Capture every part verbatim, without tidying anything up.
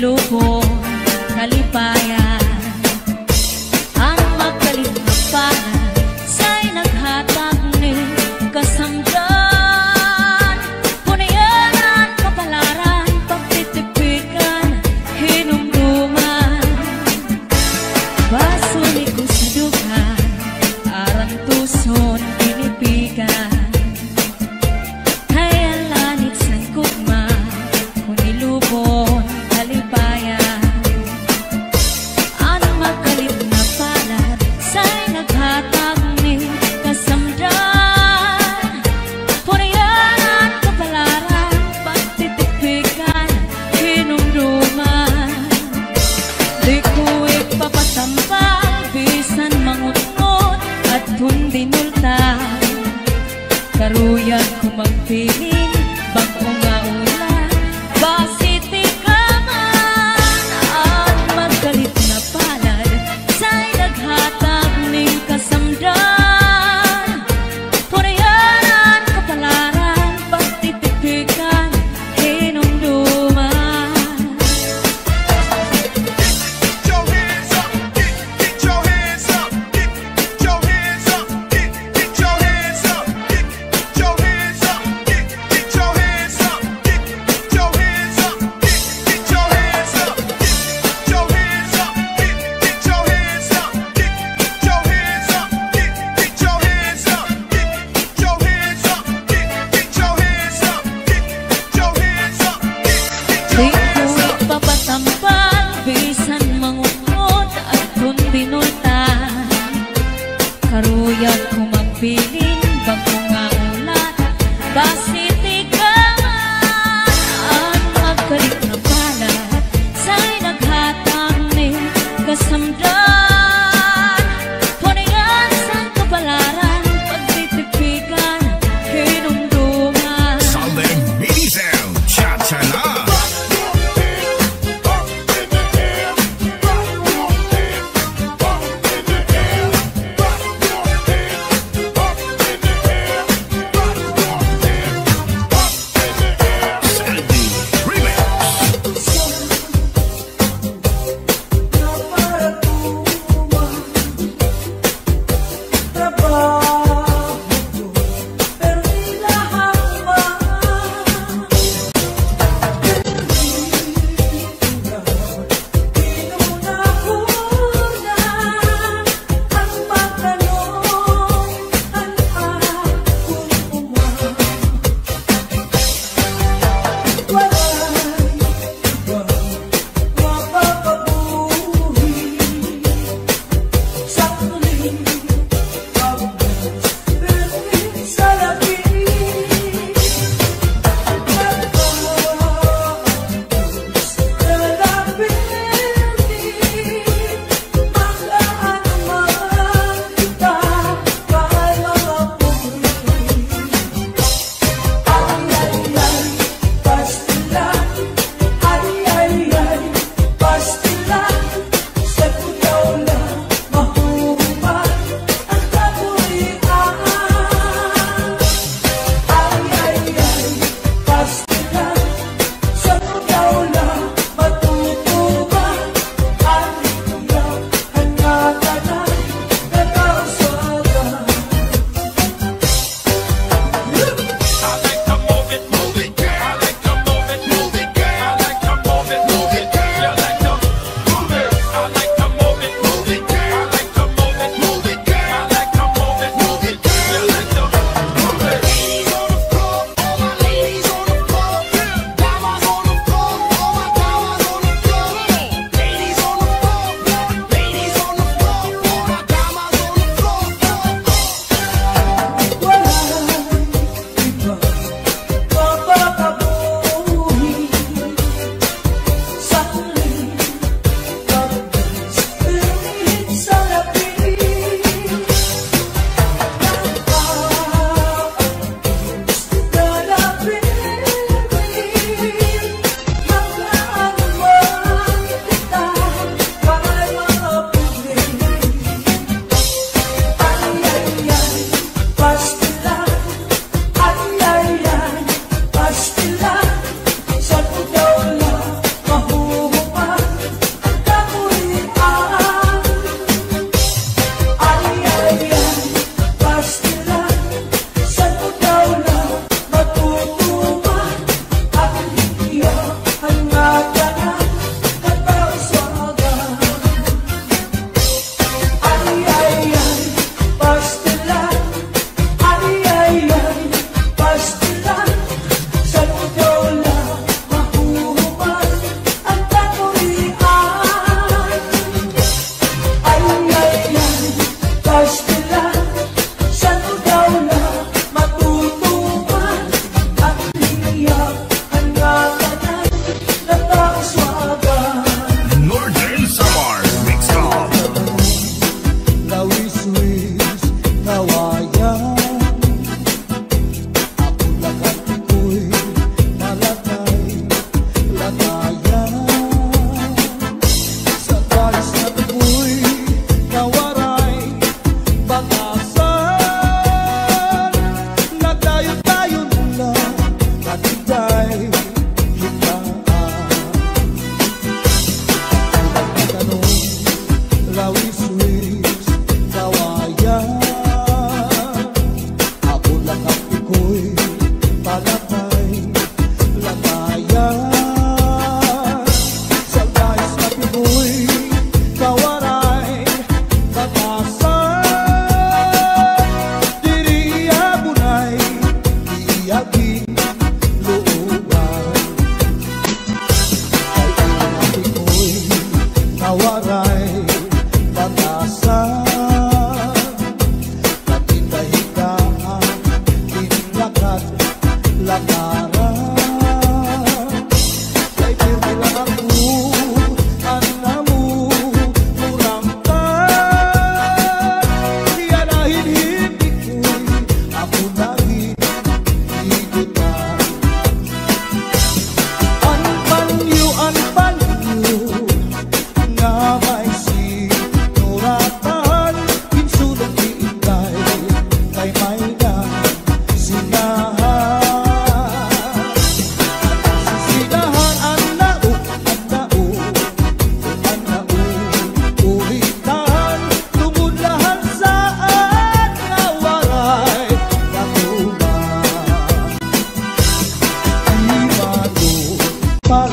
Lubon, kalipayan. An magkalipayan, say naghatag ni kasamdan. Punianan, kapalaran, pagtitipikan, hinumduman. Baso ni ko sa dughan, arantuson, pinipigan. Hay alanit san kugma, kun ilubon, kalipayan.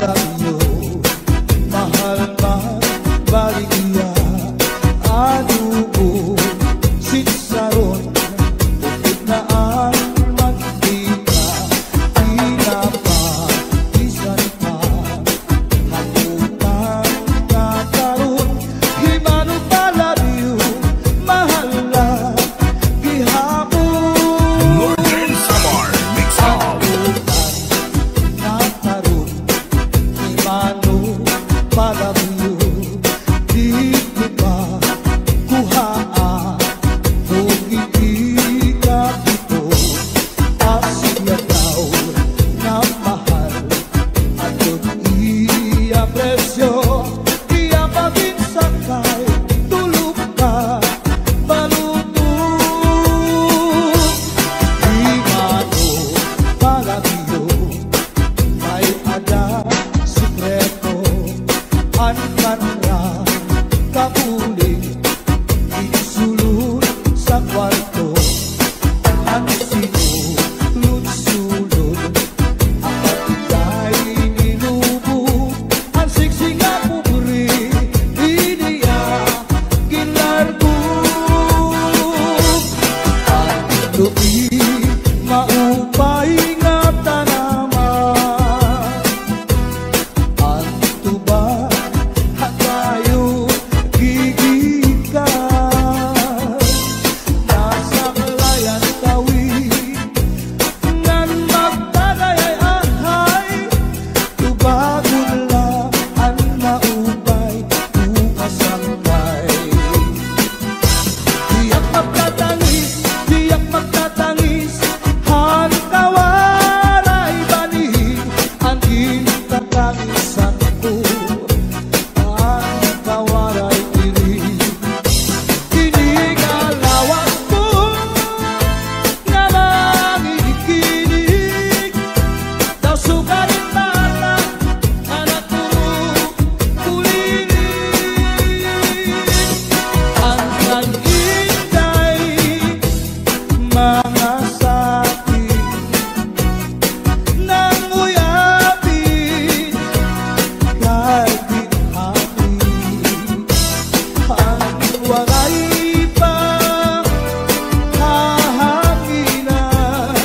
Palabiyo, mahal magbaligya, adobo, sitsaron, upod na an mantika, tinapa, bisan pa, haputan nga karon, himano palabiyo, mahal la gihapon. Northern Samar Mix Up. Haputan nga karon, himano palabiyo, didto pa kuhaa, kung hindi ka dito, asya daw nga mahal. Adton iya presyo, iya pa ginsakan kay tulo ka baluto. Himano palabiyo, may-ada sikreto, an kanra kabulig, ginsulod sa kwarto. An sinulod-sulod, an patigay ninubo, an siksi nga pobre, ini iya ginlargo. An lubi, maupay nga tanaman, an tuba, ha kayo gigikan. Nasaklay an kawit, ngan magdadayay ahay, tubagon la an maupay, bukas an kay. Tiyak magtatangis, tiyak magtatangis, han kawaray banig, an gintatangisan ko, an kawaray diri. Ini nga lawas ko nga mangikinig, daw sugad hin bata, anak ko, kulinig. An kan Inday, mga sakit, nanguyapin, kay dinhi an waray pa hahanginan,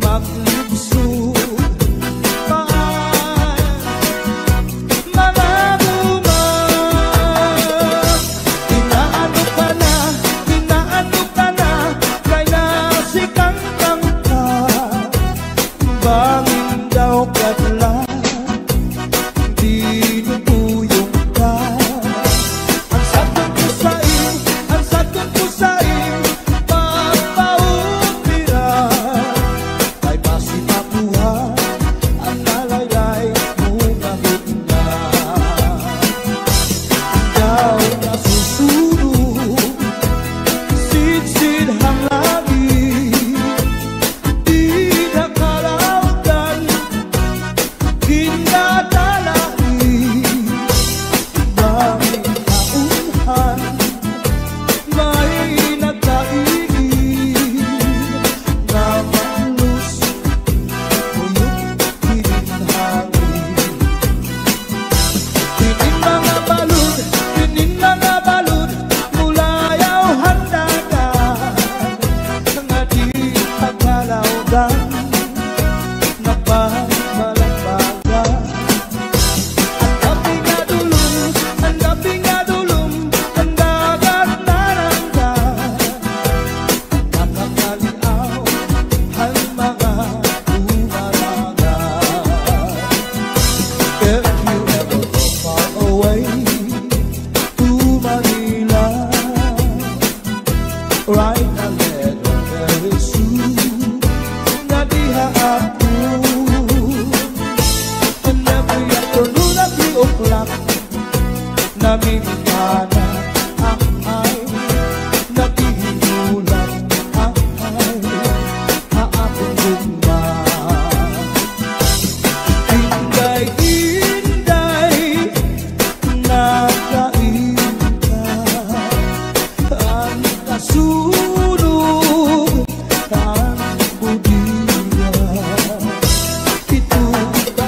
maglibsog pa an mga guma. Inaano ka na, inaano ka na, kay nasikangkang ka. Bangin daw kadlan, dinuduyong ka. An sadton ko sa im, an sadton ko sa im, pagpaupira. Kay basi makuha an nalaylay mo nga butnga. Daw nasusunog, sidsid han langit, dida kalawdan, gindadala ni bangin kaunhan. May nagkaigin nga maklus, uyog hinin hangin. Hinin mga balod, hinin mga balod, mulayaw han dagat, nga di pagkalawdan, nagbabalagbagan. An daping nga dulom, an daping nga dulom, an dagat narangga. Nakakaliaw han mga bumaranga. If you ever go far away to Manila, write a letter very soon. Nga diha ako. And every afternoon at three o'clock, namimikana, ahay, naghihinulat, ahay, ha akon gugma. Inday, Inday, nakain ka. An kasunog han bodega, ito ka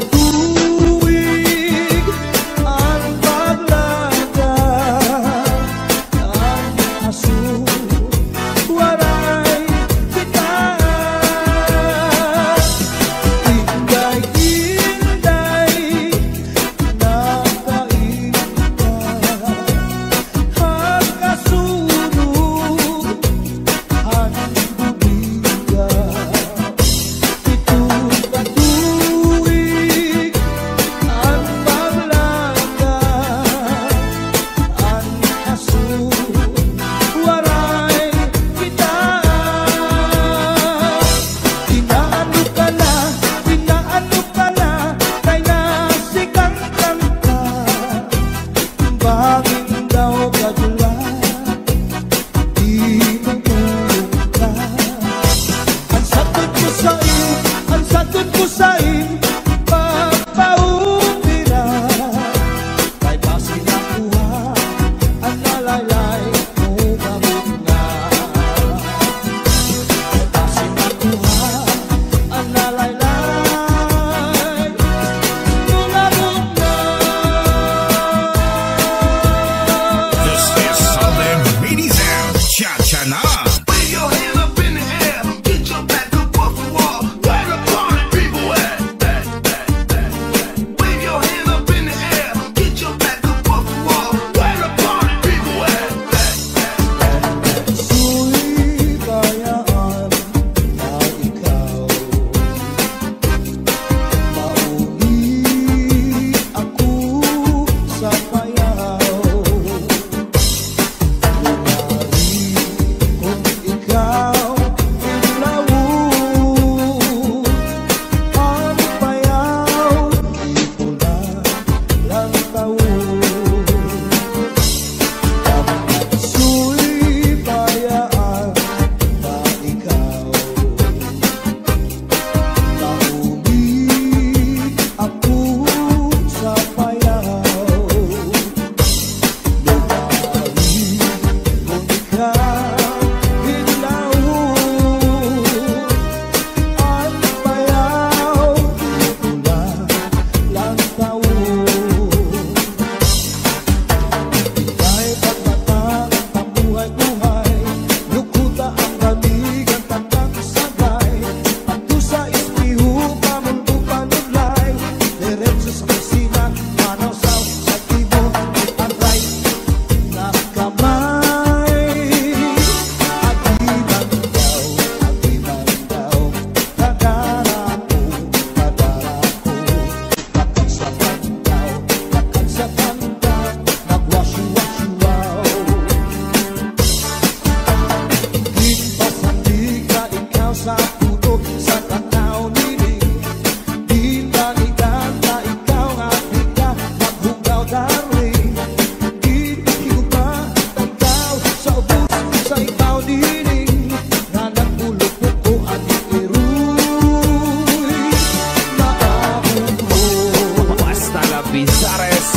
Basta La Pisares,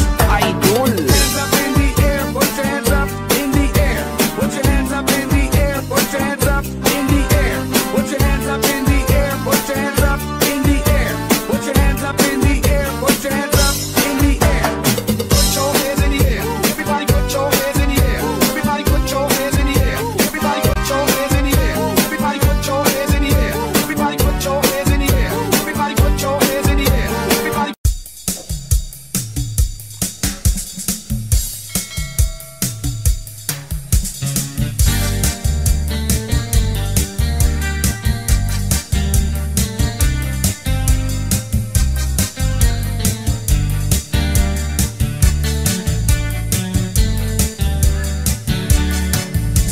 idol. Hands up in the air, put your hands up in the air. Put your hands up in the air, put your hands up in the air. Put your hands up in the air, put your hands up in the air. Put your hands up in the air, put your hands up in the air. Put your hands in the air. Everybody put your hands in the air. Everybody put your hands in the air. Everybody put your hands in the air. Everybody put your hands in the air. Everybody put your hands in the air. Everybody put your hands in the air. Everybody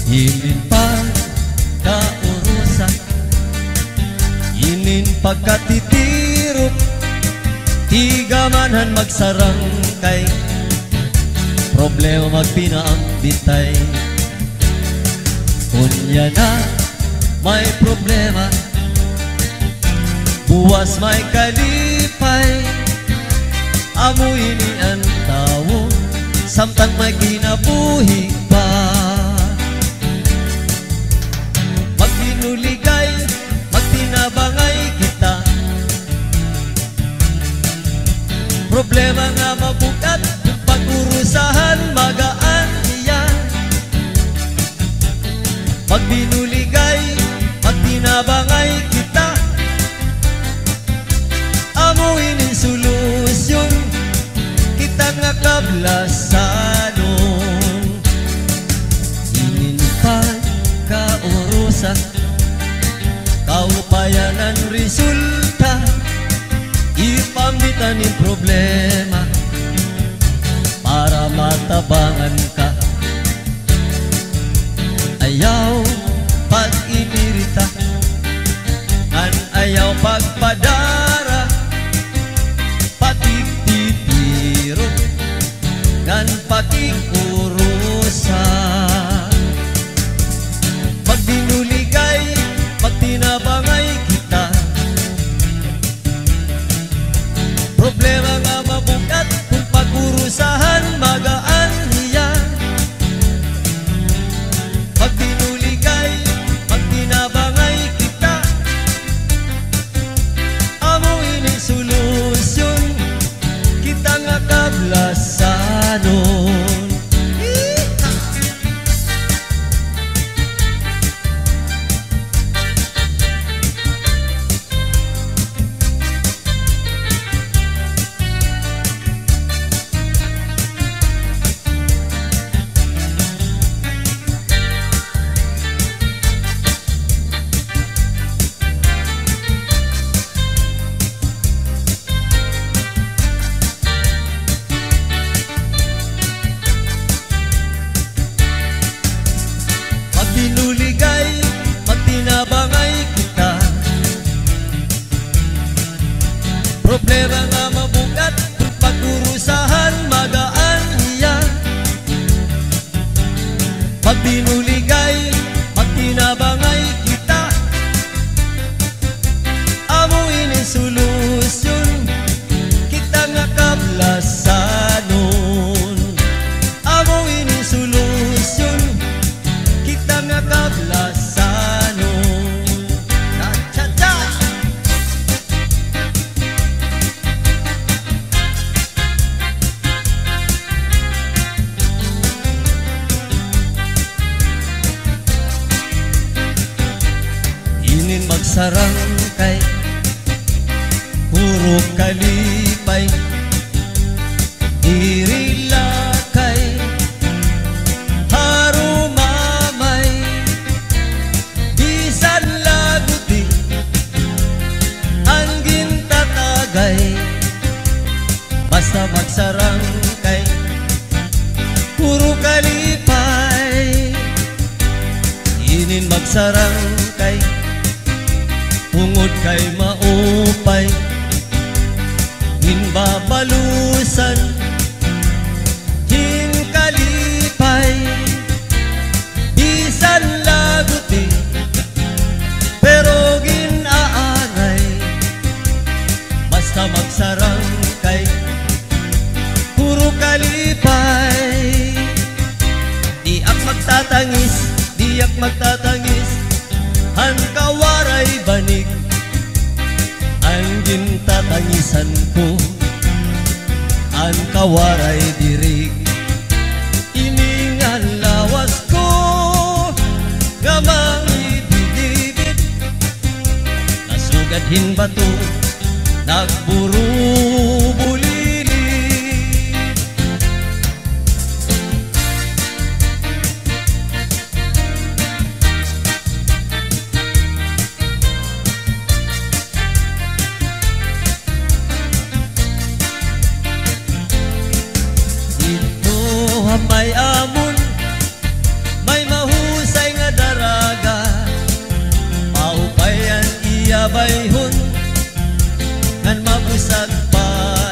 Inin pagkaurusa, inin pagkatitirok, tigaman han magsarangkay, problema magpinaambitay. Unya na may problema, buwas may kalipay. Amo ini an tawo, samtang may kinabuhi pa. Magbinuligay, magtinabangay kita. Problema nga mabug-at, pag-urusahan, magaan hiya. Magbinuligay, magtinabangay kita. Amo ini solusyon, kita nga kablasanon. Inin pagkaurusa, kaupayan an resulta. Ipaambit an problema para matabangan ka. Ayaw pag-inirita, ngan ayaw pagpadara, pakigtitiro, ngan pakig-urusa. Magbinuligay, magtinabangay kita. Problema nga mabug-at, kon pag-urusahan, magaan hiya. Magbinuligay, magtinabangay kita. Amo ini solusyon, kita nga kablasanon. Magbinuligay, magtinabangay kita. Problema nga mabug-at, pag-urusahan, magaan hiya. Magbinuligay, magtinabangay kita. Amo ini solusyon, kita nga kablasanon. Amo ini solusyon, kita nga kablasanon. Cha-cha-cha! Inin magsarangkay, puro kalipay, Basta magsarangkay, puro kalipay. Inin magsarangkay, tungod kay maupay. Ginbabalusan hin kalipay, bisan laguti, pero gin-aangay. Basta magsarangkay, puro kalipay. Di ak magtatangis, di ak magtatangis, han kawaray banig. An gintatangisan ko, an kawaray dirig. Ini nga lawas ko nga mangibid-ibid, nasugad hin bato, nagburubulilid. Didto ha may amon, may mahusay nga daraga. Maupay an iya bayhon, ngan mabusag pa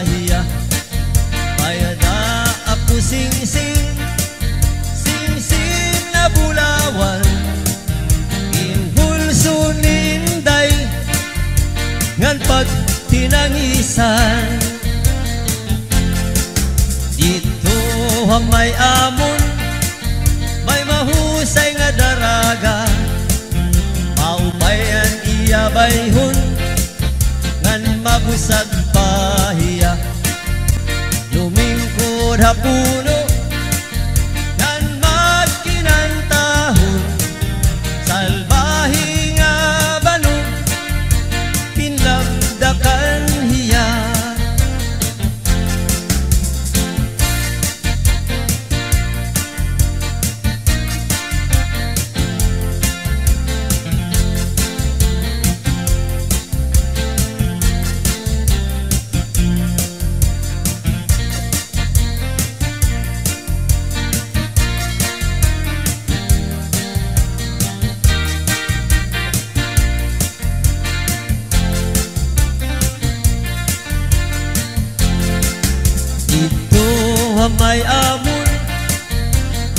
hiya. May-ada ako singsing, singsing na bulawan. Ginhulso ni Inday ngan pagtinangisan. Didto ha may amon, may mahusay nga daraga. Maupay an iya bayhon, ngan mabusag pa hiya. Lumingkod ha puno, ngan magkinantahon, salbahe nga banog, kinlabdakan hiya. Didto ha may amon,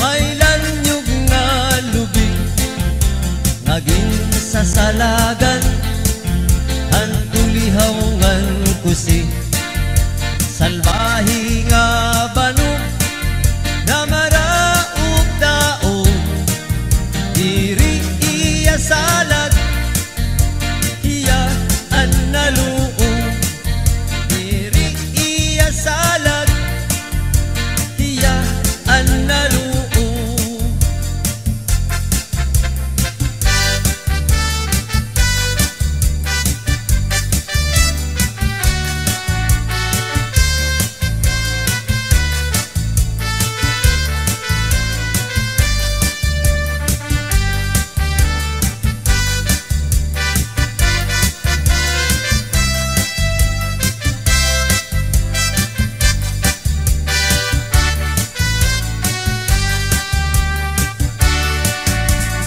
may lanyog nga lubi, nga ginsasalagan han tulihaw ngan kusi. Salbahe nga banog, namaraog daog, diri iya salag, hiya an naluog. Diri iya salag, hiya an naluog.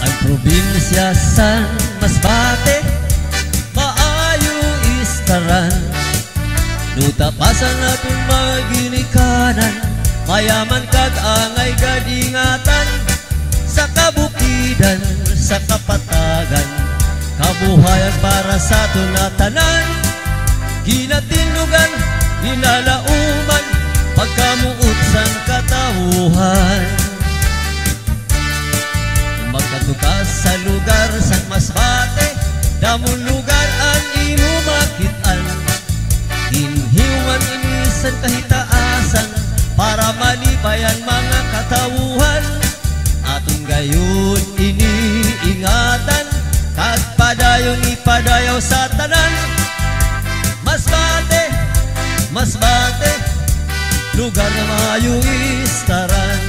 An probinsya san Masbate, maayo istaran. Duta pa san aton mga ginikanan, mayaman kag angay gad ingatan. Sa kabukidan, sa kapatagan, kabuhayan para sa aton ngatanan. Ginatindugan, ginalauman, pagkamuot san katawhan. Magkadto ka sa lugar san Masbate, damon lugar an imo makit-an. Ginhiwman ini san kahitaasan, para malipay an mga katawhan. Aton gayod ini ingatan, kag padayon ipadayaw sa tanan. Masbate, Masbate, lugar nga maayo istaran.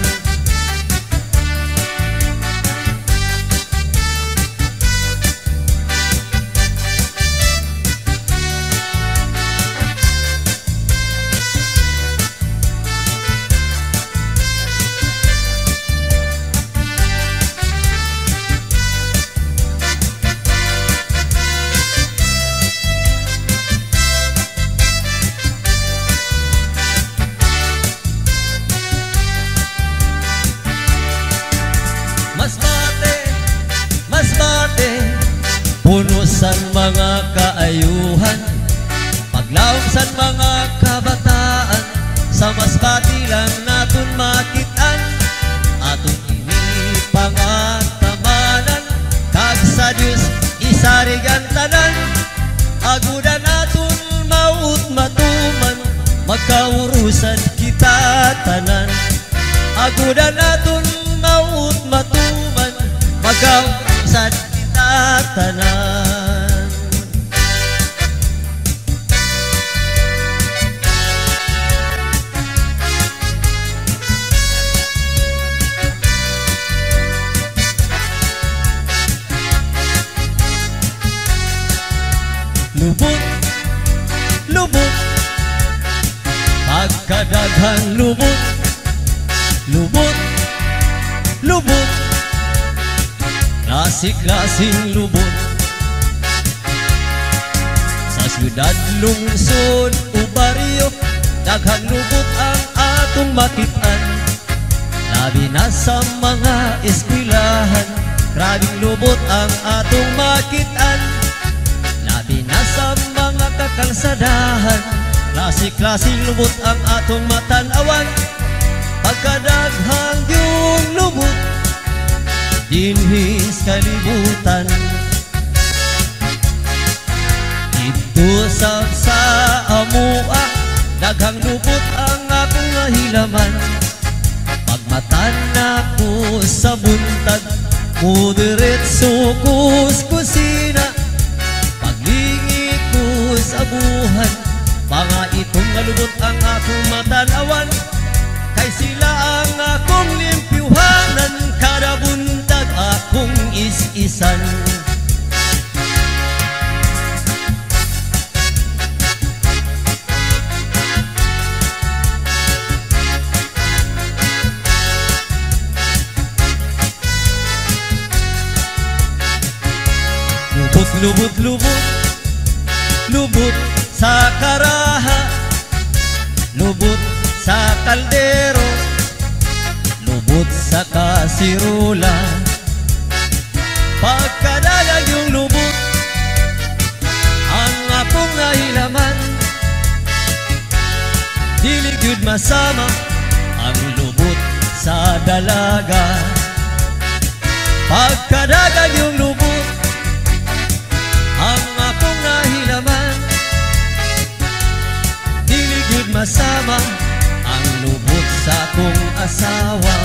mga kaayuhan, paglaom san mga kabataan, sa Masbate la naton makit-an. Aton ini pangatamanan, kag sa Dios isarig an tanan. Agod an aton maot matuman, magkaurusan kita tanan. Agod an aton maot matuman, magkaurusan kita tanan. Lubot, lubot, pagkadaghan lubot, lubot, lubot, klase-klaseng lubot. Sa syudad, lungsod o baryo, daghang lubot an aton makit-an. Labi na sa mga eskwelahan, grabeng lubot an aton makit-an. Labi na sa mga kakalsadahan, klase-klaseng lubot an aton matan-awan. Pagkadaghan gihon lubot dinhi sa kalibutan. Didto sa, sa amoa, daghang lubot an akon nahilaman. Pagmatan nako sa buntag, mudiretso ko sa kusina. Paglingi ko sa abuhan, mga itom nga lubot an akon matan-awan. Kay sila an akon limpyuhanan, kada buntag akon is-isan. Lubot, lubot, lubot, lubot sa karaha, lubot sa kaldero, lubot sa kasirola. Pagkadaghan gihon lubot an akon nahilaman. Dili gyud masama an lubot sa dalaga. Pagkadaghan gihon lubot an akon nahilaman. Dili gyud masama an lubot sa akon asawa.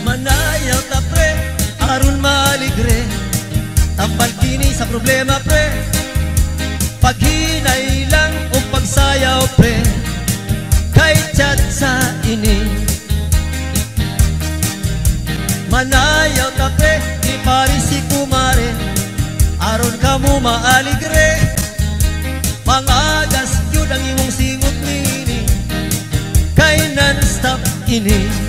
Manayaw ta, pre, aron maalegre. Tambal kini sa problema, pre. Paghinay lang o pagsayaw, pre. Kay chatsa ini. Manayaw ta, pre, ni pare si kumare, aron kamo maalegre. Pangagas gyud an imong singot nini, kay non-stop ini.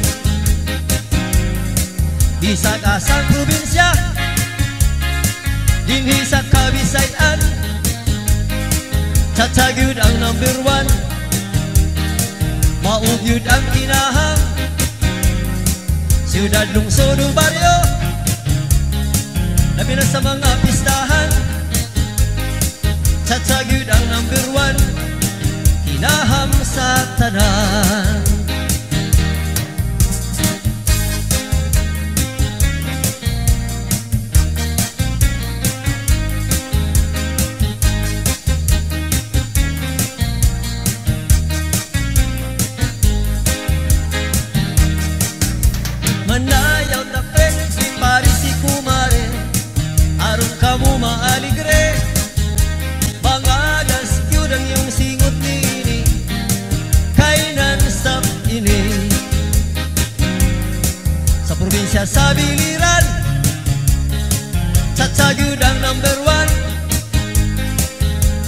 Bisag asa probinsya, dinhi sa Kabisayan, chatsa gyud an number one. Mao gyud an kinahang syudad, lungsod o baryo, labi na sa mga pistahan. Chatsa gyud an number one, kinahang sa tanan. Manayaw ta, pre, ni pare si kumare, aron kamo maalegre. Pangagas gyud an iyong singot nini, kay non-stop ini. Sa probinsya sa biliran, chatsa gyud an number one.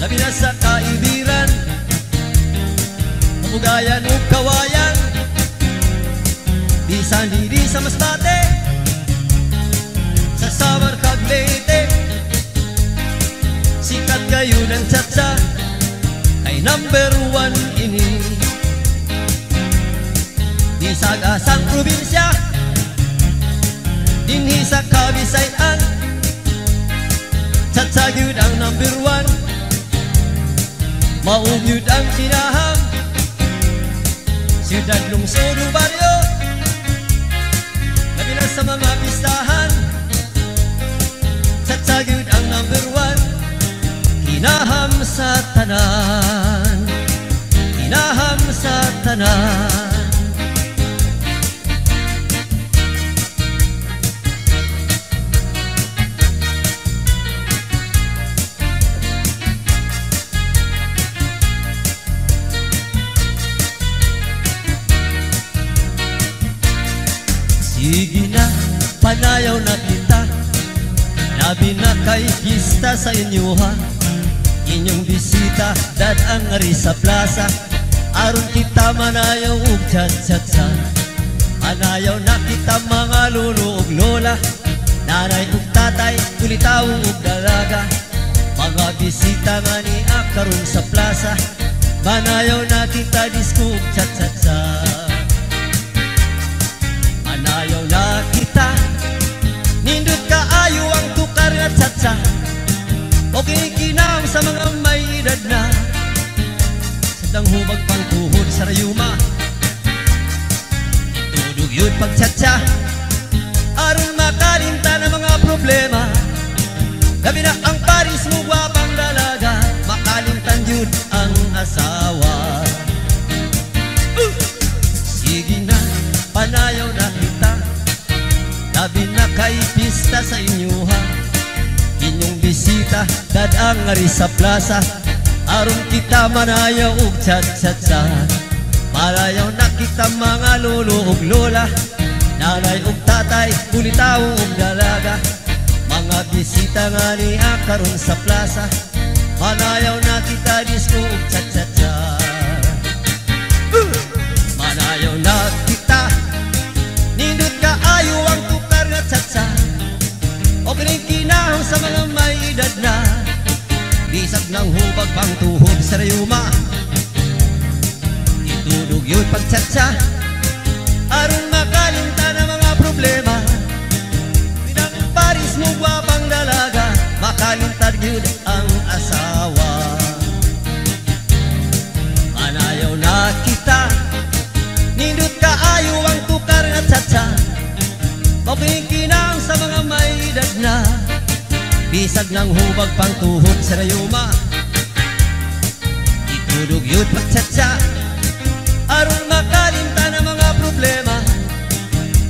Labi na sa kaibiran, kabugayan ug kawayan. Bisan didi sa Masbate, Samar kag Leyte, sikat gayod an cha-cha, kay number one ini. Bisag asa an probinsya, dinhi sa Kabisayan, cha-cha gud an number one. Mao gud an kinaham, syudad, lungsod o baryo, labi na sa mga pistahan, cha-cha gud an number one. Kinaham sa tanan, kinaham sa tanan. Sige na, panayaw na kita, labi na kay pista sa inyo, ha. Inyong bisita, dad-a ngari sa plasa, aron kita manayaw og cha-cha-cha. Manayaw na kita, mga lolo ug lola, nanay ug tatay, ulitawo ug dalaga, mga bisita nga nia karon sa plasa. Manayaw na kita, disco ug cha-cha-cha. Manayaw na kita, nindot kaayo ang tukar nga cha-cha. Okay, kinahanglan sa mga may edad na, bisag nanghubag pa an tuhod sa rayuma, itudog yun pag-cha-cha, aron makalimtan an mga problema. Labi na an pares mo, gwapang dalaga, makalimtan yun an asawa. Uh! Sige na, panayaw na kita, labi na kay pista sa inyo, ha. Inyong bisita, dad-a ngari sa plasa, aron kita manayaw og cha-cha-cha. Manayaw na kita, mga lolo ug lola, nanay ug tatay, ulitawo ug dalaga, mga bisita nga nia karon sa plasa. Manayaw na kita, disco ug cha-cha-cha. Uh! Manayaw na kita, nindot kaayo ang tukar nga cha-cha. Okay, kinahanglan sa mga may edad na, bisag nanghubag pa an tuhod sa rayuma, itudog yun pag-cha-cha, aron makalimtan an mga problema. Labi na an pares mo, gwapang dalaga, makalimtan yun an asawa. Manayaw na kita, nindot kaayo ang tukar nga cha-cha. Mao kini kinahanglan sa mga may edad na, bisag nanghubag pa an tuhod sa rayuma, itudog yun pag-cha-cha, aron makalimtan an mga problema.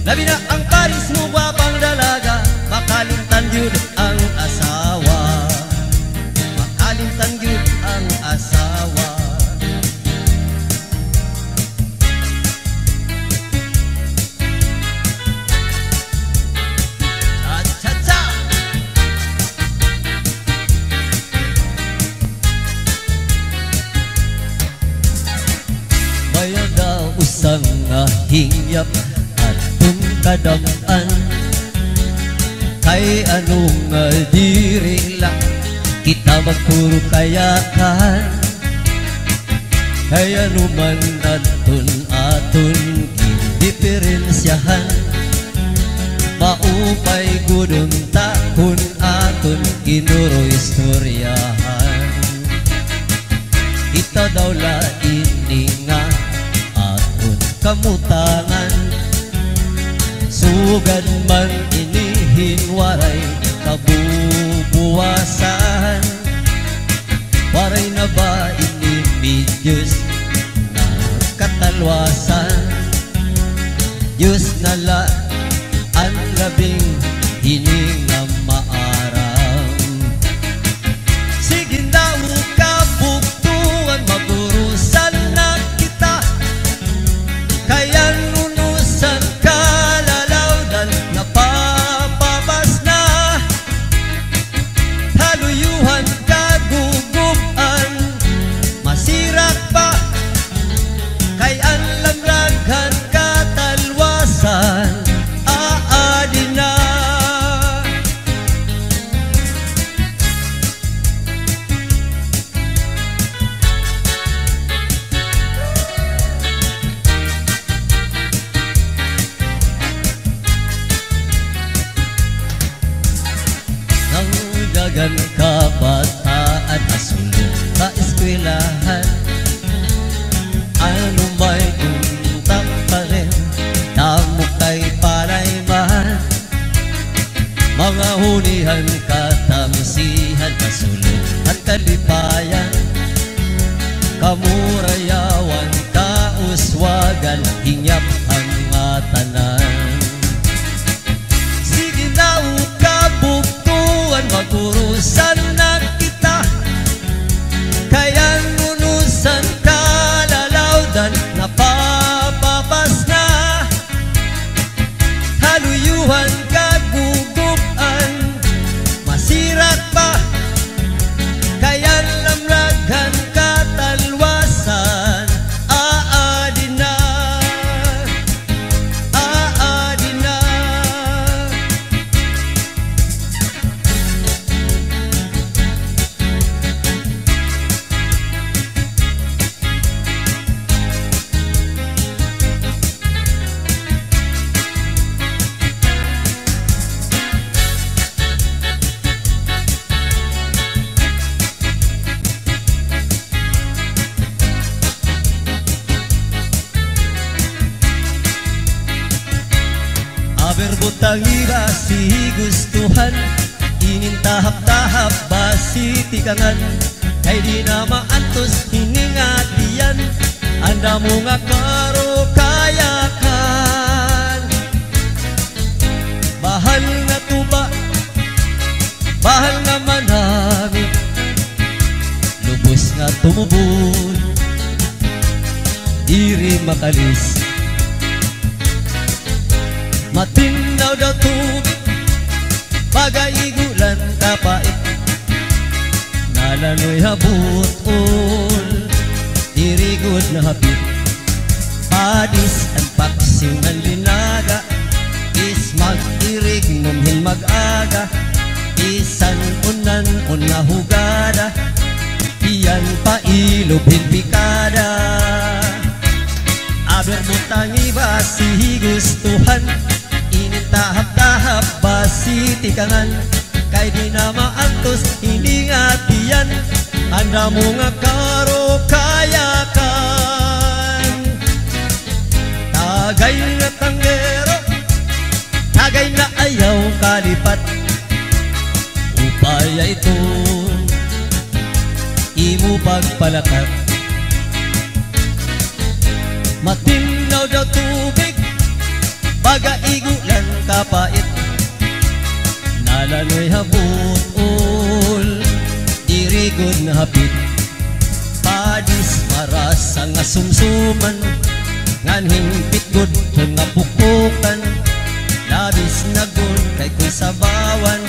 Labi na an pares mo, gwapang dalaga, makalimtan yun an asawa. Makalimtan yun an asawa. Cha-cha-cha! May-ada usa nga hingyap aton kadam-an. Kay ano nga diri la kita magpuro kayakan? Kay ano man aton, aton gindiperensyahan, maupay gud unta kon aton ginuro-istoryahan. Kita daw la ini nga aton kamutangan, sugad man ini hin waray kabubuwasan. Waray na ba ini mi Diyos nga katalwasan? Diyos na la an labing hini nga maaram. Sige daw kabugtoan, maburusan na kita. Kay an unusan kalalaw-dan napapabas na. Haluyuhan, kagugob-an, masirak pa. Kay an lamrag han katalwasan aadi na. Kamurayawan, kauswagan, hingyap han ngatanan. Sige na, o kabugtoan, mag-urusan na kita. Kay an unusan kalalawdan, napapabas na. Haluyuhan kagugub-an, masirak pa. Kay an lamlag han katalwasan, aadi na, aadi na. Aber butang iba si gustuhan, inin tahap-tahap ba si tikangan, kay di na maantos hini nga tiyan, an damo nga karukayakan. Bahal nga tuba, bahal nga manami, lubos nga tumubon, diri makalis. Matinnaw daw tubig, baga igulan kapait. Nalanoy ha but-ol, diri gud nahapit. Padis an paksiw ngan linaga, is mag-irignom hin mag-aga, isan unan-on nga hugada, iyan pailob hin pikada. Aber butang iba si gustuhan, inin tahap-tahap ba si tikangan, kay di na maantos hini nga tiyan, an damo nga karukayakan. Tagay na tanggero, tagay na ayaw kalipat, upaya iton imo pagpalakat. Matinnaw daw tubig, baga igulan kapait. Nalanoy ha but-ol, diri gud nahapit. Padis marasa nga sumsuman, ngan hingpit gud kon nga pukpukan. Labis na gud kay kon sabawan,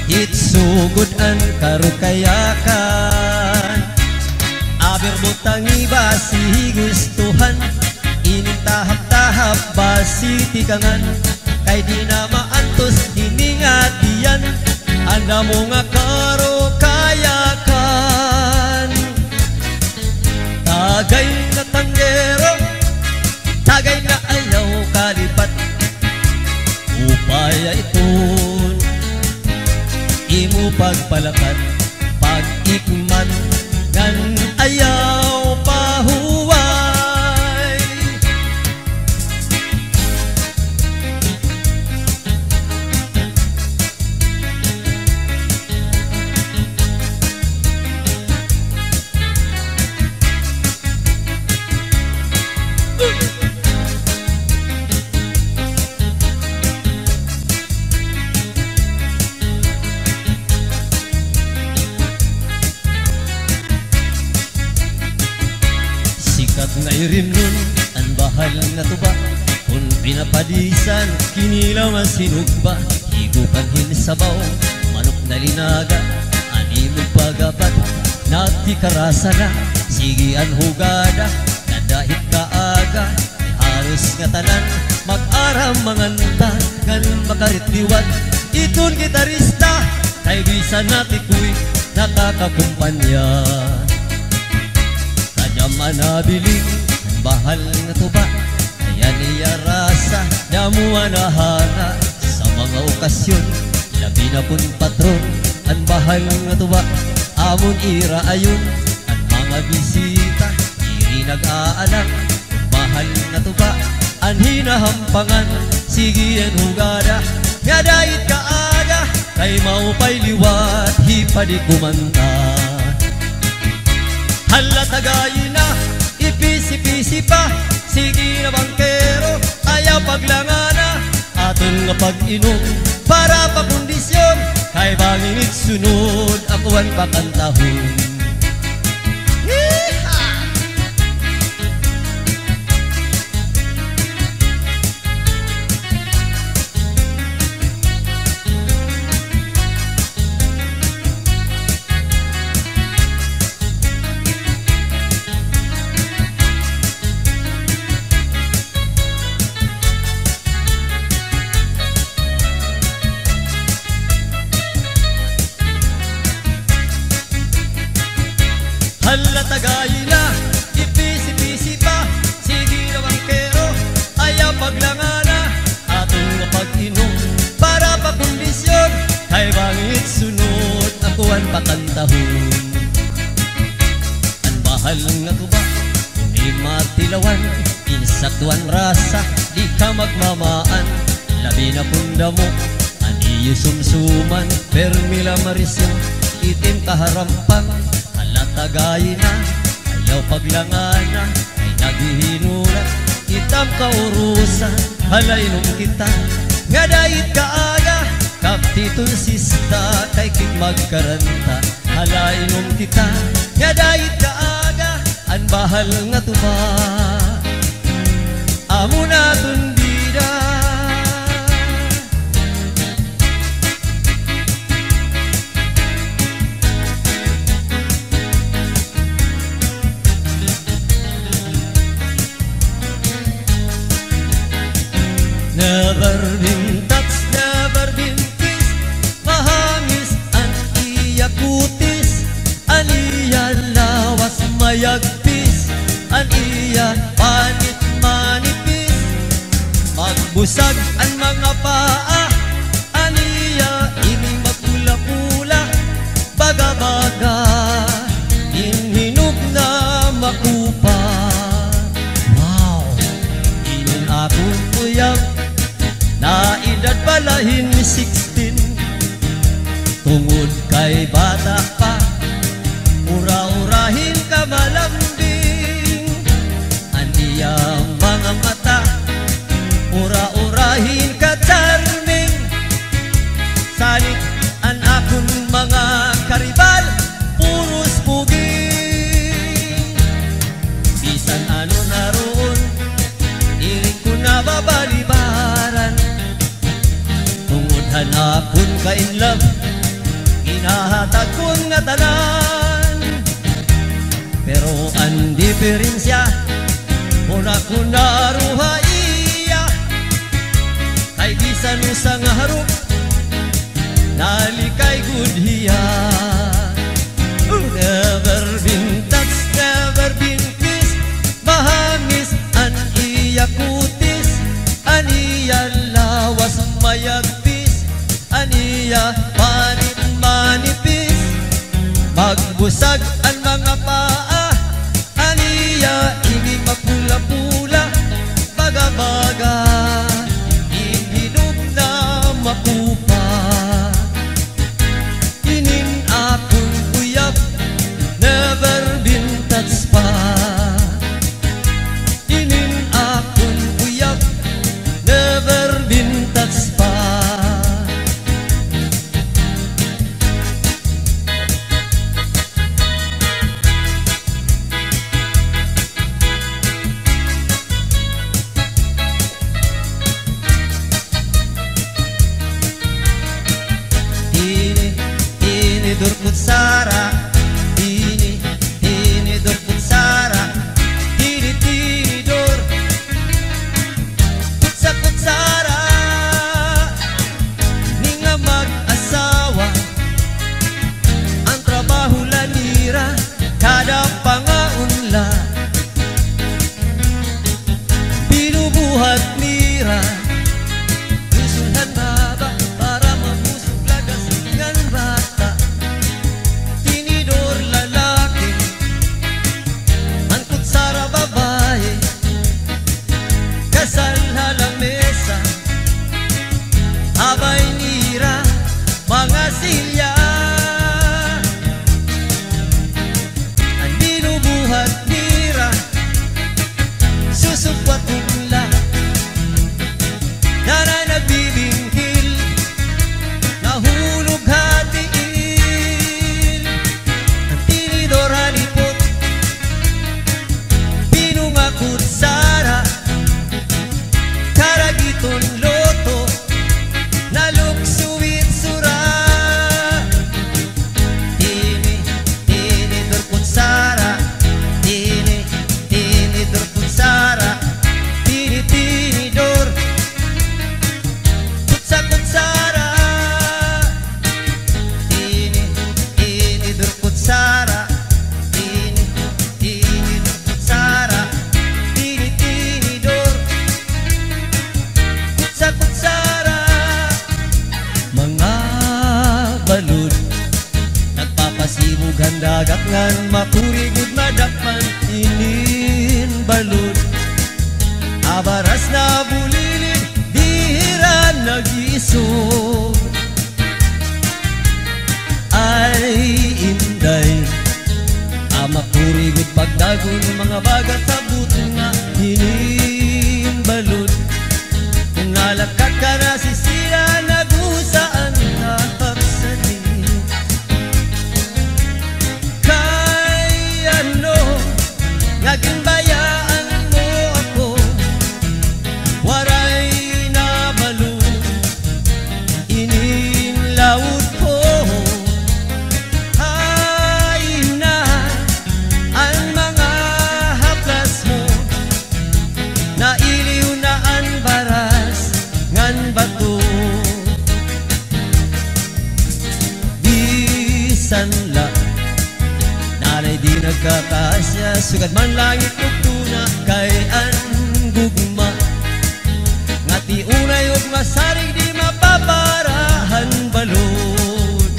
hitso gud an karukayakan. Aber butang iba si gustuhan, inin tahap-tahap ba si tikangan, kay di na maantos hini nga tiyan, an damo nga karukayakan. Tagay na tanggero, tagay na ayaw kalipat, upaya iton imo pagpalakat, pag-ikmat ngan ayaw pahuway. Sikat nga irimnon an bahal nga tuba. Kon pinapadisan, kinilaw nga sinugba. Higupan hin sabaw, manok na linaga, an imo pag-abat, nagtikarasa na. Sige an hugada, kada hit kaaga, haros ngatanan, mag-aram manganta, ngan makarit liwat iton gitarista, kay bisan natikoy, nakakakumpanya. Kadam an nabiling, bahal nga tuba, kay an iya rasa, damo an nahala sa mga okasyon, labi na kon patron, an bahal nga tuba, amon iraayon, an mga bisita, diri nag-aalang, bahal nga tuba, an hinahampangan, sige an hugada, ngada hit kaaga, kay maupay liwat, hipadi kumanta. Hala, tagayi na, ipisi-pisi pa. Sige na, bangkero, ayaw paglangana. Aton nga pag-inom para pa kondisyon, kay bangin it sunod, ako an pakantahon. Yeehaw! Hala, tagayi na, ipisi-pisi pa. Sige na, bangkero, ayaw paglangana. Aton nga pag-inom para pa kondisyon, kay bangin it sunod, ako an pakantahon. An bahal nga tuba, diri matilawan, insakto an rasa, di ka magmamaan, labi na kon damo an iyo sumsuman, permi la marisyo, itim kaharampang, hala, tagayi na, ayaw paglangana, kay naghihinulat it am kaurusan, hala, inom kita, ngada it kaaga, kaptiton sista, kay kit magkaranta, hala, inom kita, ngada it kaaga, an bahal nga tuba, amo na aton bida. Never been touched, never been kissed. Mahangis an iya kutis, an iya lawas mayagpis, an iya panit manipis. Magbusag an mga paa, an iya ini magpula-pula. Baga-baga, in hinog na makupa. Wow! Inin akon uyab, naedad pa la hin sixteen. Tungod kay bata pa, ura-ura hin kamalambing. An iya mga mata, ura-ura hin ka-charming. Salit an akon mga karibal, puros puging. Bisan ano na roon, diri ko nababalibaran. Tungod han akon ka-in love, ginahatag ko an ngatanan. Pero an diperensya, kon ako naro ha iya, kay bisan usa nga harop, nalikay gud hiya. Never been touched, never been kissed. Mahangis an iya kutis, an iya lawas mayagpis, an iya panit manipis. Magbusag an mga paa, an iya ini mapula-pula. Baga-baga, in hinog na makupa. Inin akon uyab, never been touched pa. Inin akon uyab, never been touched pa. Tini, tinidor, kutsara. Tini, tinidor, kutsara. Tini, tinidor, kutsa, kutsara. Ini nga mag-asawa, an trabaho la nira, kada pangaon la binubuhat nira. Usulhan baba para mabusog lagas ngan bata. Tinidor lalaki, an kutsara babaye. Kasal ha lamesa, abay nira mga silya. An binubuhat At nira, susupwat nila, nanay nagbibinghil, nahulog ha tiil. An tinidor halipot, binunga kutsara, karag iton luto, nalukso itsura. Tini, tinidor kutsara, tini, tinidor kutsara, tini, tinidor, kutsa, kutsara. Tini, tinidor kutsara, tini, tinidor kutsara, tini, tinidor, kutsa, kutsara. Mga balod, nagpapasibog han dagat ngan makuri gud madakpan inin balod. Abaras na bulilid, diri nag-iisog. Ay, inday, ah, makuri gud pagdagon, mga baga sabot nga hinin balod. Kon nalakat ka na, sisira na gud sa antag sadi. Kay ano nga ginbayaan mo ako, waray na balod inin lawod ko. Hain na an mga haplas mo, nailiw na an baras ngan bato. Bisan la nanay di nagkakasya, sugad man langit ug tuna, kay an gugma nga tiunay ug masarig di mapapara han balod.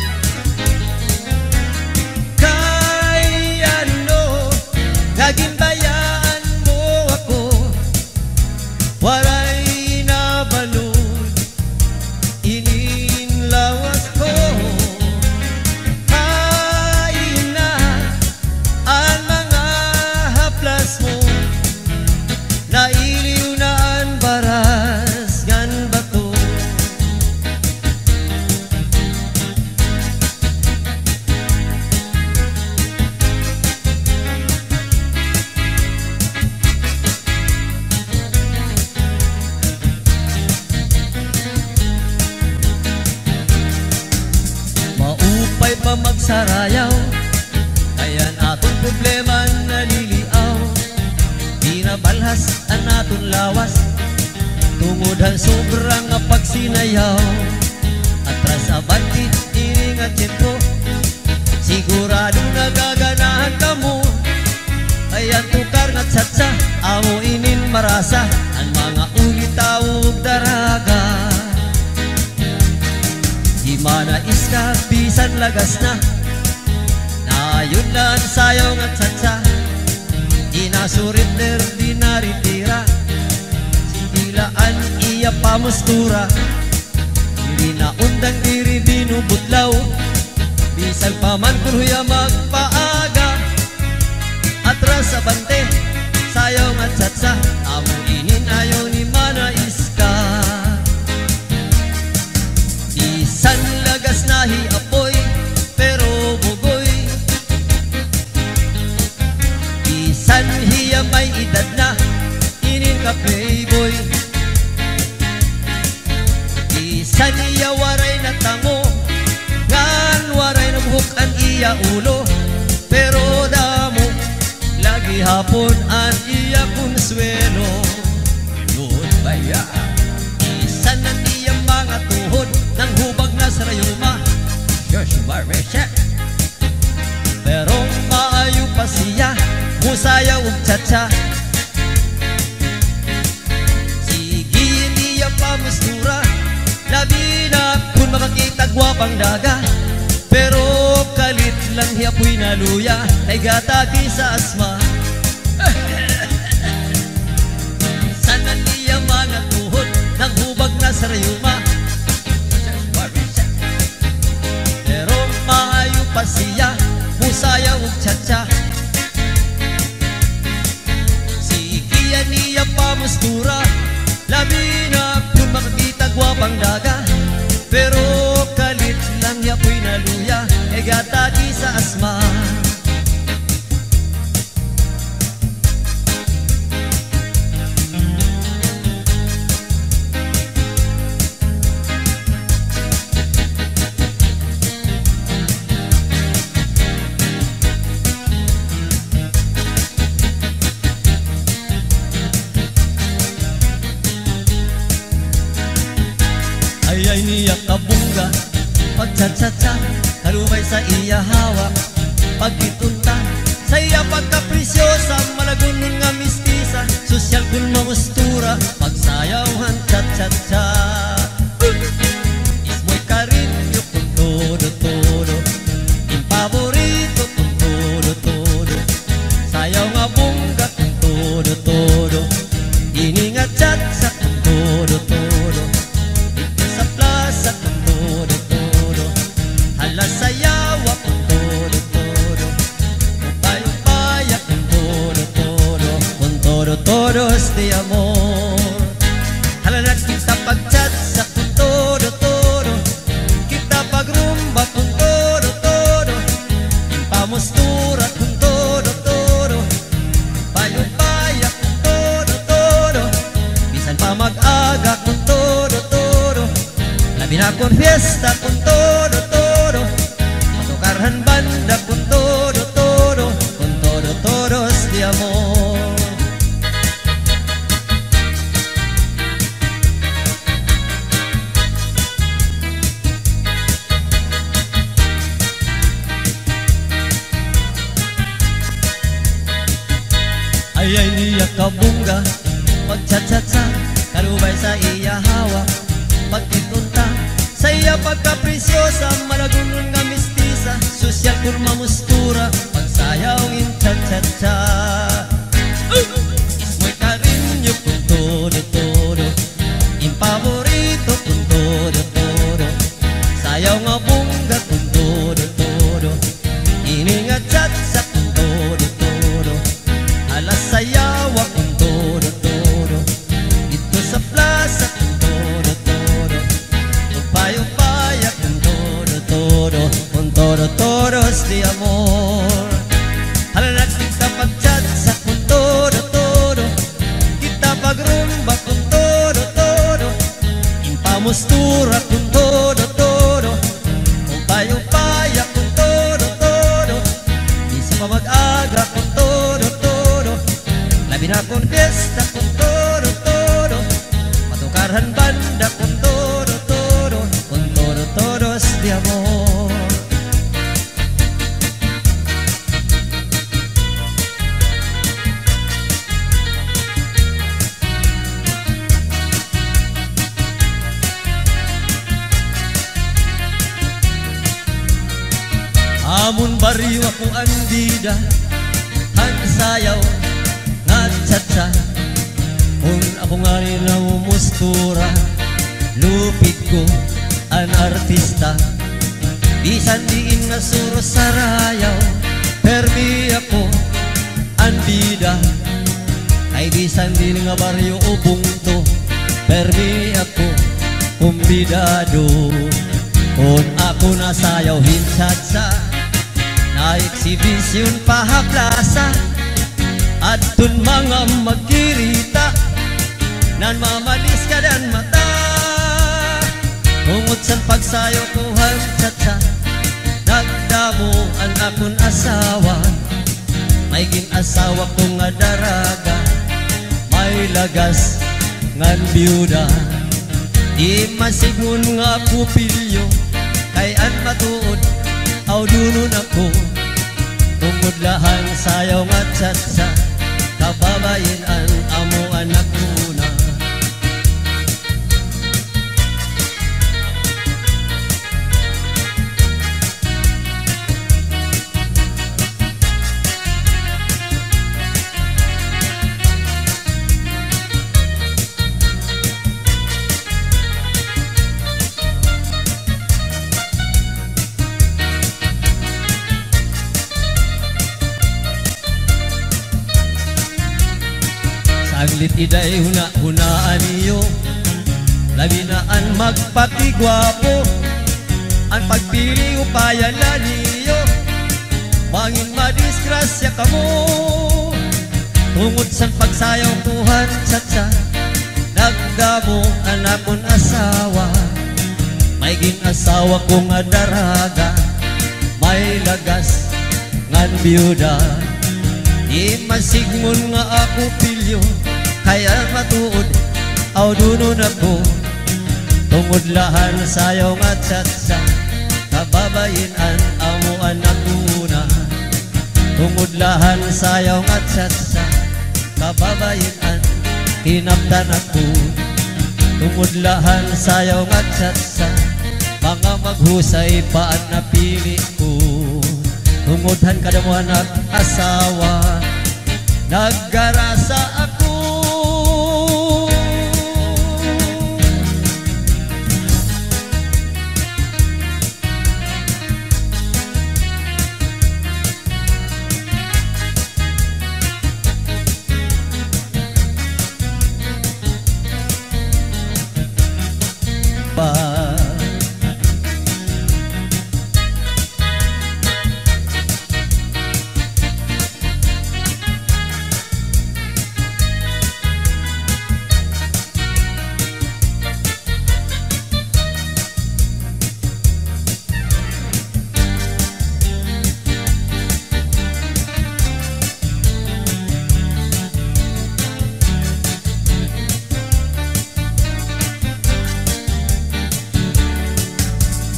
Kay ano nga ginbayaan mo ako, waray na balod inin lawas ko. Hain na an mga haplas mo, nailiw na an baras ngan bato. Maupay pa magsarayaw, kay an aton problema naliliaw. Di na balhas an aton lawas tungod han sobra nga pagsinayaw. Atras abante ini nga tiyempo, sigurado nagaganahan kamo. Ay, an tukar nga cha-cha, amo inin marasa, an mga ulitaw ug daraga. Di man na iska bisan lagas na, naayon la an sayaw nga cha-cha. Di na surrender, di na retira, sige la an iya pamustura. Diri na undang, diri binubutlaw, bisag pa man kon huya magpaaga. Atras abante, sayaw nga cha-cha, amo inin ayaw ni Mana Iska. Bisan lagas na hi Apoy, pero bugoy. Bisan hiya may edad na, inin ka playboy. Bisan hiya waray na tango, ngan waray na buhok an iya ulo, pero damo la gihapon an iya konsuwelo. Nuon baya? Bisan an iya mga tuhod nanghubag na sa rayuma. Diyos, Marisha. Pero maayo pa siya mosayaw og cha-cha. Sige an iya pamustura, labi na kon makakita gwapang daga. Pero kalit lang hi Apoy naluya, kay gaatake sa asma. Bisan an iya mga tuhod nanghubag na sa rayuma. Pero maayo pa siya mosayaw og cha-cha. mustura. Labi na kon makakita gwapang daga, pero kalit la niya poy naluya, kay gataki sa asma. Ay, ay, niya kabongga, pag-cha-cha-cha, kalubay sa iya hawak. Pagkitunta sa iya pagkapresyosa, malagunon nga mistisa, sosyal kon mamustura, pagsayaw han cha-cha-cha. Ismoy Cariño kon todo-todo, im paborito kon todo-todo. Sayaw nga bongga kon todo-todo, ini nga cha-cha kon todo-todo. Didto sa plasa kon todo-todo, hala sayawa kon todo-todo. Upay-upaya kon todo-todo, con todo-todos de amor. Hala, nagkita pag-cha-cha kon todo-todo, kita pag-rumba kon todo-todo, im pamustura kon todo-todo, upay-upaya kon todo-todo, bisan pa mag-aga kon todo-todo, labi na kon fiesta kon todo-todo, matukar han banda kon todo-todo, con todo-todos de amor. Ay, ay, niya kabongga, pag-cha-cha-cha, kalubay sa iya hawak. Pagkitunta sa iya pagkapresyosa, malagunon nga mistisa, sosyal kon mamustura, pagsayaw hin cha-cha-cha. Ismoy Cariño kon todo-todo, im paborito kon todo-todo. Sayaw nga bongga kon todo-todo, ini nga cha-cha kon todo-todo. Hala sayawa kon todo-todo, didto sa plasa kon todo-todo, upay-upaya kon todo-todo, con todo-todos de amor. Hala, nagkita pag-cha-cha kon todo-todo, kita pag-rumba kon todo-todo, im pamustura kon todo-todo, upay-upaya kon todo-todo, bisan pa mag-aga kon todo-todo, labi na kon fiesta kon todo-todo, matukar han banda kon todo-todo, con todo-todos de amor. Amon baryo ako an bida han sayaw nga cha-cha. Kon ako ngani namumustura, lupig ko an artista. Bisan diin nga suro sarayaw, permi ako an bida. Kay bisan diin nga baryo o bungto, permi ako kumbidado. Kon ako nasayaw hin cha-cha, naeksibisyon pa ha plasa, adton mga magkirita, nanmamaliskad an mata. Tungod san pagsayaw ko han cha-cha, nagdamo an akon asawa. May gin-asawa ko nga daraga, may lagas ngan biyuda. Di masidngon nga kupilyo, kay an matuod, awdunon ako. Tungod la han sayaw nga cha-cha, kababayin an amo anak ko na. Sanglit iday hunahunaa niyo, labi na an magpakigwapo. An pagpili upaya la niyo, mangin madisgrasya kamo. Tungod san pagsayaw ko han cha-cha, nagdamo an akon asawa. May gin-asawa ko nga daraga, may lagas ngan biyuda. Di man sigmon nga ako pilyo, kay an matuod, awdunon ako. Tungod la han sayaw nga cha-cha, kababayin-an amo an nag-una. Tungod la han sayaw nga cha-cha, kababayin-an, kinaptan ako. Tungod la han sayaw nga cha-cha, mga maghusay pa an napili ko. Tungod han kadamo han ak-asawa, nagkarasa ako.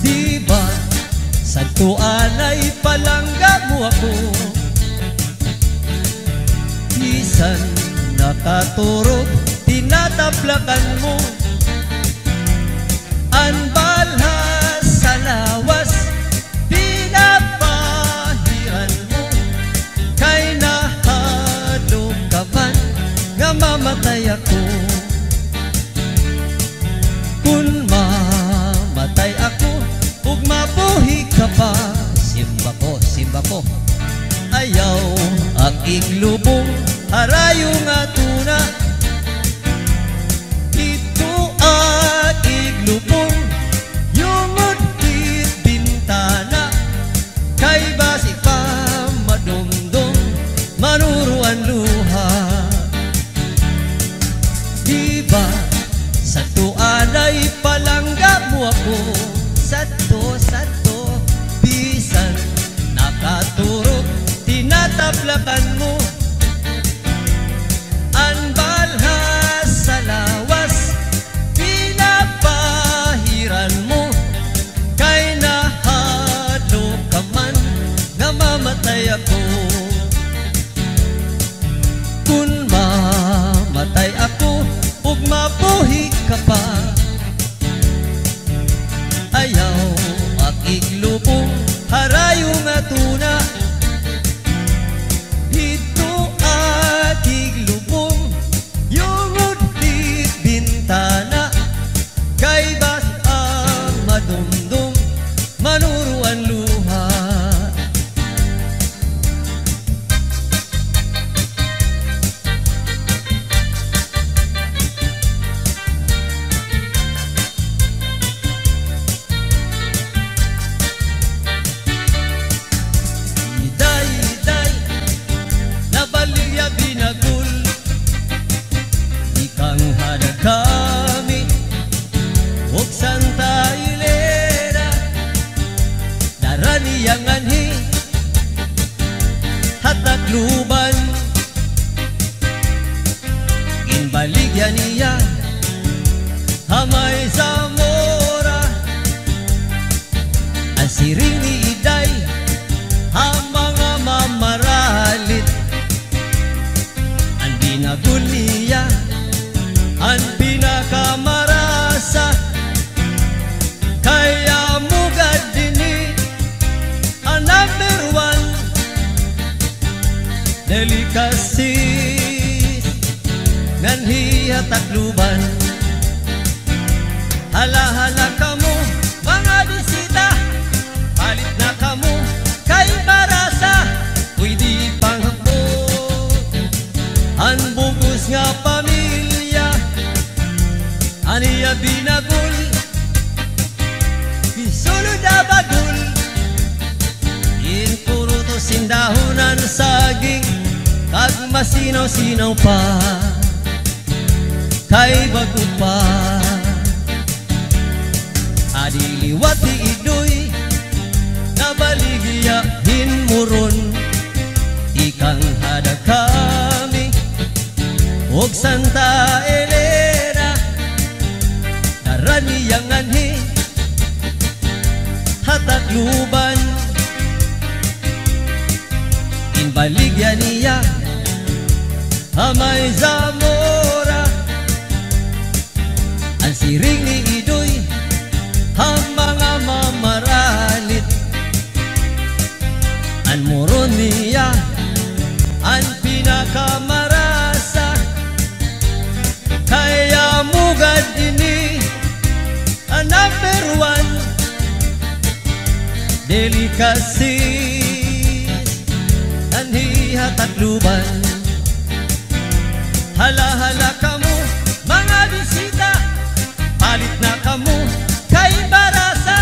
Di ba, sadto anay palangga mo ako. Bisan nakaturog, tinataplakan mo. An balhas sa lawas, pinapahiran mo. Kay nahadlok ka man nga mamatay ako. Kon mamatay ako ug mabuhi ka pa, simba ko, simba ko. Ayaw ak iglubong harayo nga tuna. Didto ak iglubong, yungod hit bintana. Kay basi pa madumdom, manuro an luha. Di ba, sadto anay palangga mo ako. Sadto, sadto, bisan nakaturog, tinataplakan mo. An balhas sa lawas, pinapahiran mo. Kay nahadlok ka man nga mamatay ako. Kon mamatay ako ug mabuhi ka pa, ayaw ak iglubong harayo nga tuna. Didto ak iglubong, yungod hit bintana. Kay basi pa madumdom, manuro an luha. Iday, iday, nabaligya binagol. Ikanghada kami ug Santa Elena, dara niya nganhi ha Tacloban. Ginbaligya niya ha may Zamora. An siring ni Iday ha mga mamaralit, an binagol niya an pinakamarasa. Kay amo gad dinhi an number one delicacies nganhi ha Tacloban. Hala, hala kamo, mga bisita, palit na kamo, kay marasa, pwede panghapon. An bug-os nga pa Binagol, ginsulod ha bagol, ginpurutos hin dahon han saging, kag masinaw-sinaw pa, kay bag-o pa. Adi liwat hi Idoy, nabaligya hin Moron, tikang ha Dacami ug Santa Elena, dara niya nganhi ha Tacloban. Ginbaligya niya ha may Zamora. An siring ni Idoy ha mga mamaralit, an Moron niya an pinakamarasa. Kay amo gad ini an number one delicacies nganhi ha Tacloban. Hala, hala kamo, mga bisita, palit na kamo kay marasa,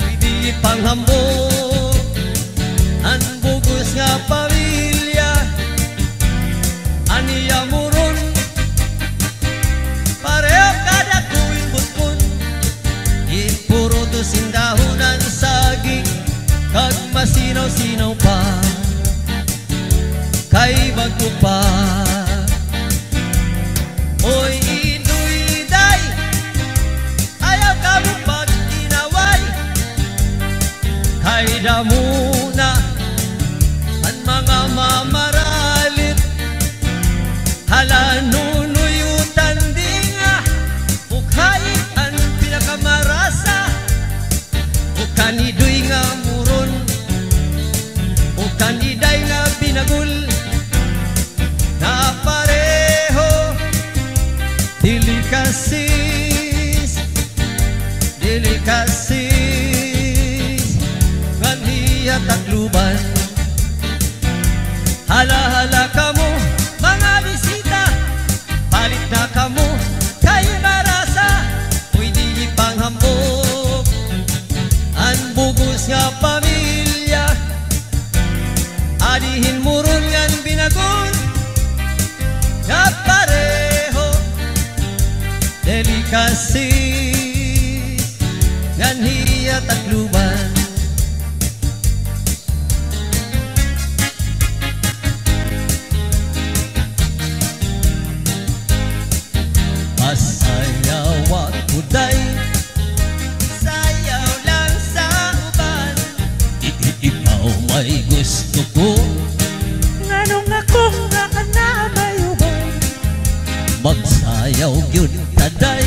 pwede ipanghambog an bug-os nga pamilya. An iya Moron, pareho kadako hin butkon, ginpurutos hin dahon han saging, kag masinaw-sinaw pa, kay bag-o pa. Oy, Idoy, day, ayaw kamo pag-inaway, kay damo na an mga mamaralit. Hala, Nonoy Utandinga, ug hain an pinakamarasa? Ug kan Idoy nga Moron, ug kan Iday nga Binagol, nga pareho delicacies, delicacies nganhi ha Tacloban. Hala, hala kamo, mga bisita, palit na kamo kay marasa, pwede ipanghambog an bug-os nga pamilya. Adi hin Moron ngan Binagol, nga pareho delicacies nganhi ha Tacloban. Pasayaw ako, day. Sayaw lang sa uban. I-, i-, ikaw may gusto ko. Nganong ako nga an naa may uban? Magsayaw gyud ta, day.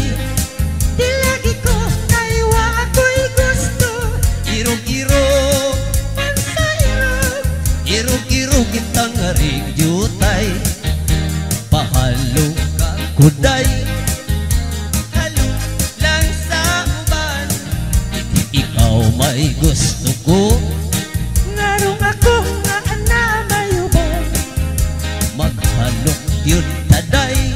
Di lagi ko kay wa ako'y gusto. Irog-irog. Pansay-irog. Irog-irog kita nga ring jutay. Pahalok ako, day. Halok lang sa uban. I-, ikaw may gusto ko. Nganong ako nga an naa may uban? Maghalok gyud ta, day.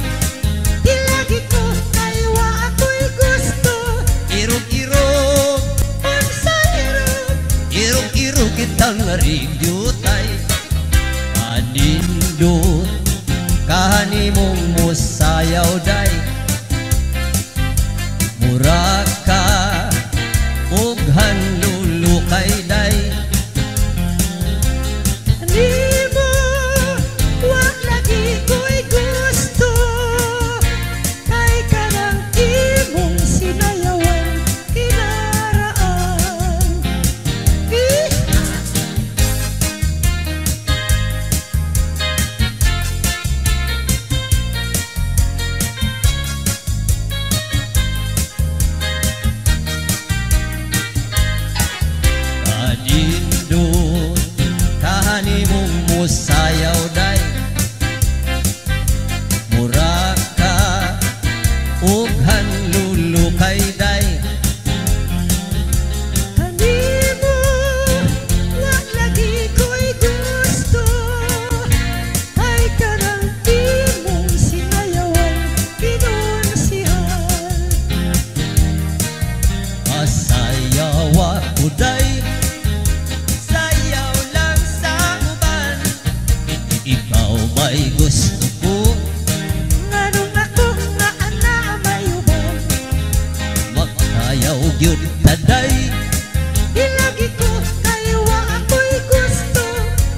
Di lagi ko kay wa ako'y gusto. Irog-irog. Pansay-irog. Irog-irog kita nga ring jutay. Anindot ka han imong mosayaw, day. Mura ka og hanlulukay, day. Nimo, wa lagi ko'y Ikaw may gusto ko. Nganong ako nga ana may uban? Magsayaw gyud ta, day. Di lagi ko kay wa ako'y gusto.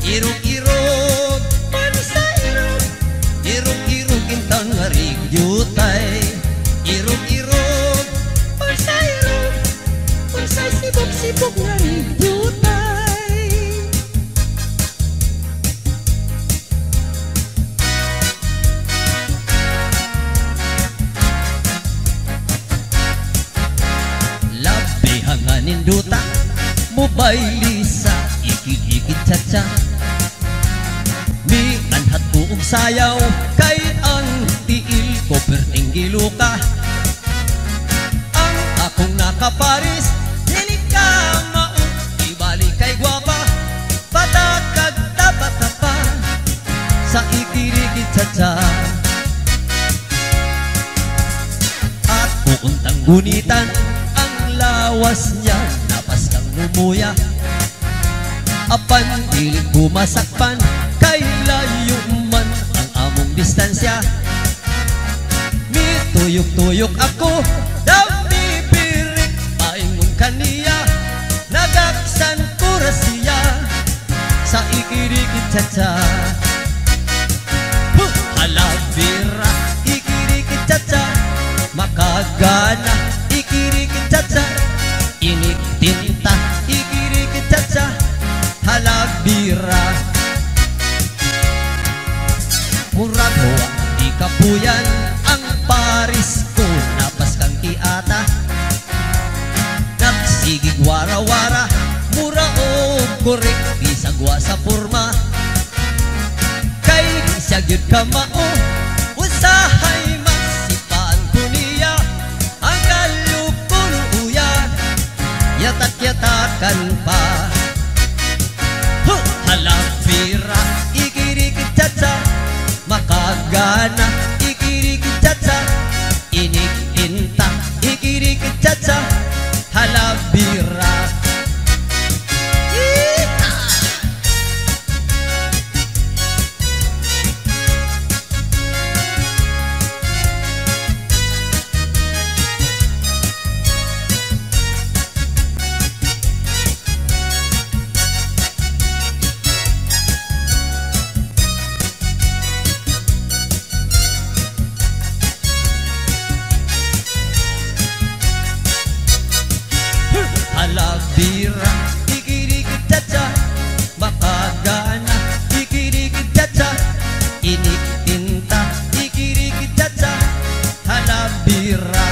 Irog-irog. Pansay irog. Irog-irog intawon nga rigyutay. Irog-irog. Pansay irog. Unsay sibog-sibog nga rigyutay? Labi ha nga nindota, mobayli sa ikid-ikid cha-cha. Mianhat ko og sayaw, kay an tiil ko perting giluka. An akong nakapares, dili kamao, di bali kay gwapa. Patakag tapa-tapa sa ikiriki-cha-cha. Ako untang gunitan, an lawas niya napaskang lumuya. Apan dili ko masakpan, kay layo man an among distansya. Mituyok-tuyok ako, daw mibirik, paingon kaniya, nagaksan ko ra siya. Sa ikiriki-cha-cha. Huh! Hala bira, ikiriki-cha-cha. Makagana, ikiriki-cha-cha. Init tinta, ikiriki-cha-cha. Hala bira. Murag wa di kapuyan, an pares ko napaskang kiata. Nagsigig wara-wara, mura og korek, bisag wa sa porma. Kay di siya gyud kamao, usahay magsipaan ko niya, an kalukulo uya, yatak-yatakan pa. Huh! Hala bira, ikiriki-cha-cha, makagana, ikiriki-cha-cha. Init tinta, ikiriki-cha-cha, hala bira. Yeehaw! Hala bira, ikiriki-cha-cha, makagana, ikiriki-cha-cha, init tinta, ikiriki-cha-cha, hala bira.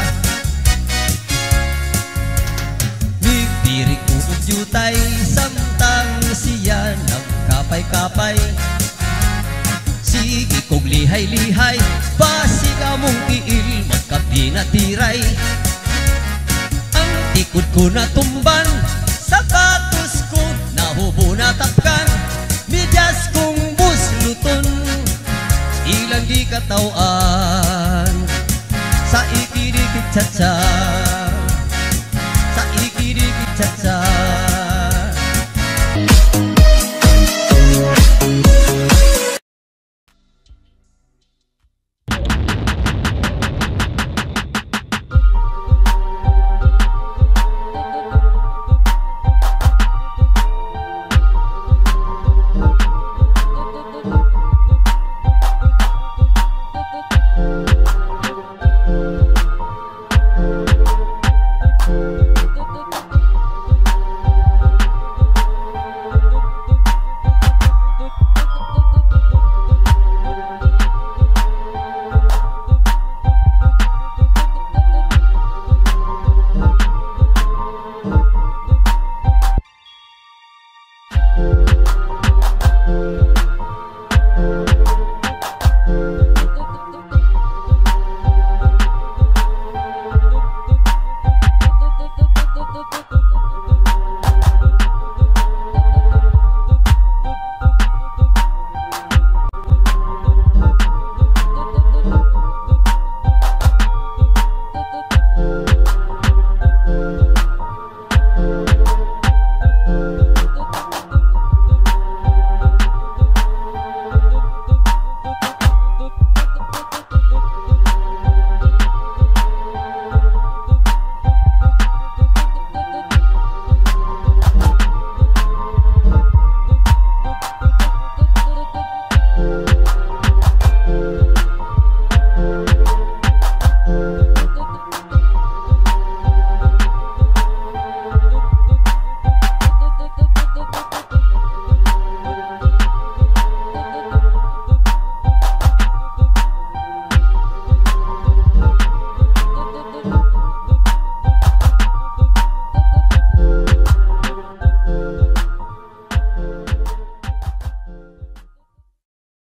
Mibirik ko og yutay, samtang siya nagkapay-kapay. Sige kog lihay-lihay, basig among tiil magkapinatiray. An tikod ko natumban, sapatos ko nahubo natapkan, medyas kong busluton, ilang gikataw-an. Sa ikiriki-cha-cha, sa ikiriki-cha-cha.